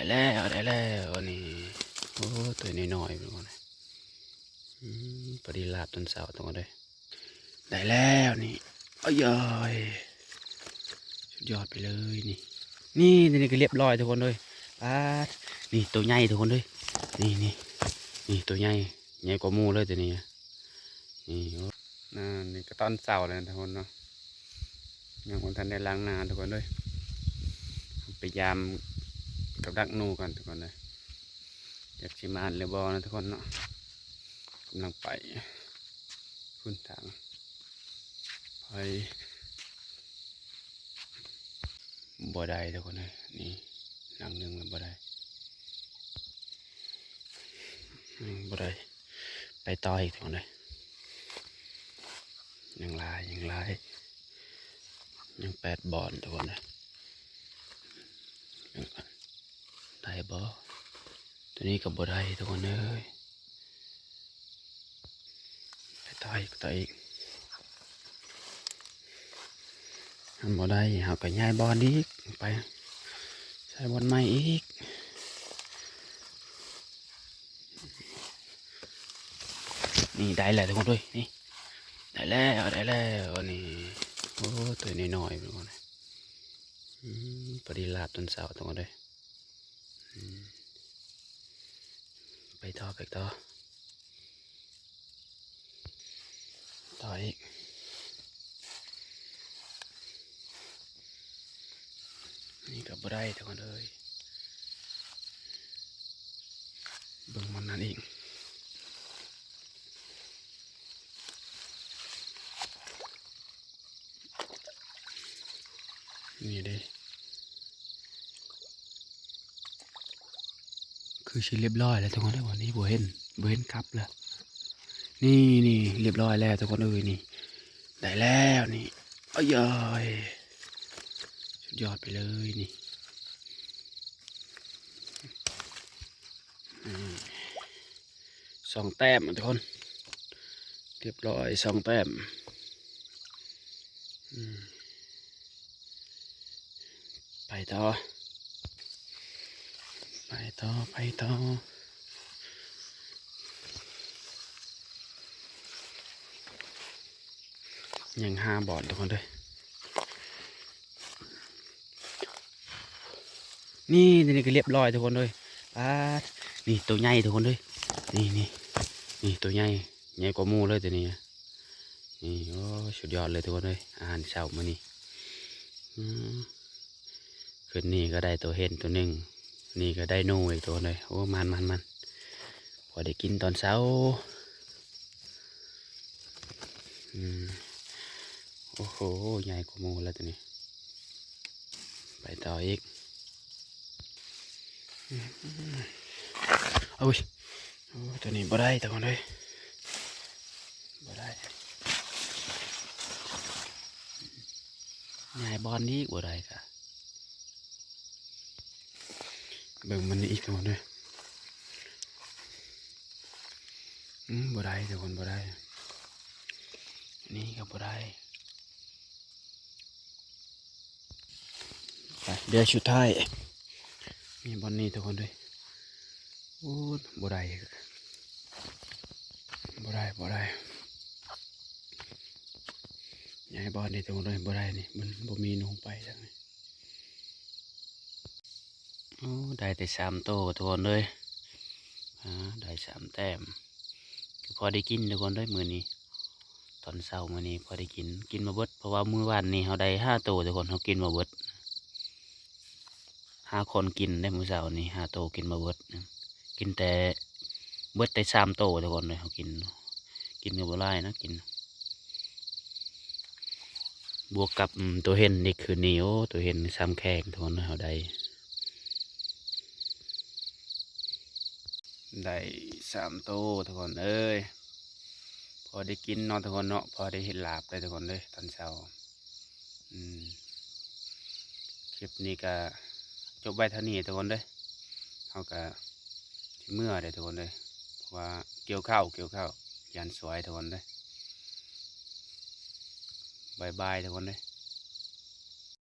ແລ້ວ ໄດ້ແລ້ວນີ້ ໂອ້ ຕົວນ້ອຍໆ ເບິ່ງກ່ອນ ອືມ ພໍດີລາບຕອນເຊົ້າ ທຸກຄົນເອີຍ ໄດ້ແລ້ວນີ້ ອາຍາຍ ສຸດຍອດໄປເລີຍນີ້ ນີ້ ນີ້ກໍລຽບຮ້ອຍ ທຸກຄົນເອີຍ ປາດ ນີ້ໂຕໃຫຍ່ ທຸກຄົນເອີຍ ນີ້ ນີ້ ນີ້ໂຕໃຫຍ່ ໃຫຍ່ກວ່າໝູ່ເລີຍຕົວນີ້ ນີ້ ໂອ້ ນັ້ນ ນີ້ກໍຕອນເຊົ້າແລ້ວ ທຸກຄົນເນາະ ຍັງບໍ່ທັນໄດ້ລ້າງໜ້າ ທຸກຄົນເອີຍ ໄປຢາມກັບດັກໜູກ່ອນ ທຸກຄົນເອີຍ ຈັກຊິມານຫຼືບໍ່ນະ ທຸກຄົນເນາະ ກຳລັງໄປ ພຸ້ນທາງ ໄປ ບໍ່ໄດ້ ທຸກຄົນເອີຍ ນີ້ ຫຼັງໜຶ່ງແລ້ວ ບໍ່ໄດ້ ຍັງບໍ່ໄດ້ ໄປຕໍ່ອີກ ທຸກຄົນເອີຍ ຍັງຫຼາຍ ຍັງຫຼາຍ ຍັງແປດບ່ອນ ທຸກຄົນເອີຍ ໄດ້ບໍ່? ຕົວນີ້ກໍບໍ່ໄດ້ ທຸກຄົນເອີຍ ໄປຕໍ່ອີກ ຕໍ່ອີກ ມັນບໍ່ໄດ້ ເຮົາກໍຍ້າຍບ່ອນອີກ ໄປໃສ່ບ່ອນໃໝ່ອີກ ນີ້ໄດ້ແລ້ວ ທຸກຄົນເອີຍ ນີ້ ໄດ້ແລ້ວ ໄດ້ແລ້ວນີ້ ໂອ້ ຕົວນ້ອຍໆ ທຸກຄົນ ອືມ ພໍດີລາບຕອນເຊົ້າ ທຸກຄົນເອີຍ ອືມ ໄປຕໍ່ ໄປຕໍ່ ຕໍ່ອີກ ນີ້ກໍບໍ່ໄດ້ ທຸກຄົນເອີຍ ເບິ່ງບ່ອນນັ້ນອີກ ນີ້ເດ້ ຄືຊິລຽບຮ້ອຍແລ້ວ ທຸກຄົນເອີຍ ວັນນີ້ບໍ່ເຫັນ ບໍ່ເຫັນກັບແລ້ວ ນີ້ ນີ້ ລຽບຮ້ອຍແລ້ວ ທຸກຄົນເອີຍ ນີ້ ໄດ້ແລ້ວນີ້ ອາຍາຍ ສຸດຍອດໄປເລີຍນີ້ ອືມ ສອງແຕ້ມ ທຸກຄົນ ລຽບຮ້ອຍ ສອງແຕ້ມ ອືມ ໄປຕໍ່ ໄປຕໍ່ ໄປຕໍ່ ຍັງຫ້າບ່ອນ ທຸກຄົນເອີຍ ນີ້ ນີ້ກໍລຽບຮ້ອຍ ທຸກຄົນເອີຍ ປາດ ນີ້ໂຕໃຫຍ່ ທຸກຄົນເອີຍ ນີ້ ນີ້ ນີ້ໂຕໃຫຍ່ ໃຫຍ່ກວ່າໝູ່ເລີຍຕົວນີ້ ນີ້ ໂອ້ ສຸດຍອດເລີຍ ທຸກຄົນເອີຍ ອາຫານເຊົ້າມື້ນີ້ ອືມ ຄືນນີ້ກໍໄດ້ໂຕເຫັນໂຕໜຶ່ງ ນີ້ກໍໄດ້ໜູອີກ ທຸກຄົນເອີຍ ໂອ້ ມັນໆໆ ພໍໄດ້ກິນຕອນເຊົ້າ ອືມ ໂອ້ໂຫ ໃຫຍ່ກວ່າໝູ່ແລ້ວຕົວນີ້ ໄປຕໍ່ອີກ ອືມ ໂອ້ຍ ໂອ້ ຕົວນີ້ບໍ່ໄດ້ ທຸກຄົນເອີຍ ບໍ່ໄດ້ ຍ້າຍບ່ອນອີກ ບໍ່ໄດ້ກະ ເບິ່ງມັນນີ້ອີກ ທຸກຄົນເດີ ອືມ ບໍ່ໄດ້ ທຸກຄົນ ບໍ່ໄດ້ ນີ້ກໍບໍ່ໄດ້ ໄປ ເດືອນສຸດທ້າຍ ມີບ່ອນນີ້ ທຸກຄົນເດີ ໂອ້ ບໍ່ໄດ້ ບໍ່ໄດ້ ບໍ່ໄດ້ ຍ້າຍບ່ອນນີ້ ທຸກຄົນເດີ ບໍ່ໄດ້ນີ້ ມັນບໍ່ມີໜູໄປທາງນີ້. ໂອ້ ໄດ້ແຕ່ສາມໂຕ ທຸກຄົນເອີຍ ອາ ໄດ້ສາມແຕ້ມ ກໍພໍໄດ້ກິນ ທຸກຄົນເອີຍ ມື້ນີ້ ຕອນເຊົ້າມື້ນີ້ພໍໄດ້ກິນ ກິນບໍ່ເບິດ ເພາະວ່າມື້ວານນີ້ເຮົາໄດ້ຫ້າໂຕ ທຸກຄົນ ເຮົາກິນບໍ່ເບິດ ຫ້າຄົນກິນເດ້ ມື້ເຊົ້ານີ້ຫ້າໂຕກິນບໍ່ເບິດ ກິນແຕ່ ເບິດແຕ່ສາມໂຕ ທຸກຄົນເອີຍ ເຮົາກິນ ກິນກໍບໍ່ຫຼາຍນະ ກິນ ບວກກັບ ອືມ ໂຕເຫັນອີກຄືນນີ້ ໂອ້ ໂຕເຫັນຊ້ຳແຂງ ທຸກຄົນ ເຮົາໄດ້ ໄດ້ສາມໂຕ ທຸກຄົນເອີຍ ພໍໄດ້ກິນເນາະ ທຸກຄົນເນາະ ພໍໄດ້ເຮັດລາບໄດ້ ທຸກຄົນເອີຍ ຕອນເຊົ້າ ອືມ ຄລິບນີ້ກະຈົບໄວ້ເທົ່ານີ້ ທຸກຄົນເດີ ເຮົາກະຊິເມືອເດີ ທຸກຄົນເດີ ເພາະວ່າກ່ຽວເຂົ້າ ກ່ຽວເຂົ້າ ຢ້ານສວຍ ທຸກຄົນເດີ ບາຍບາຍ ທຸກຄົນເດີ.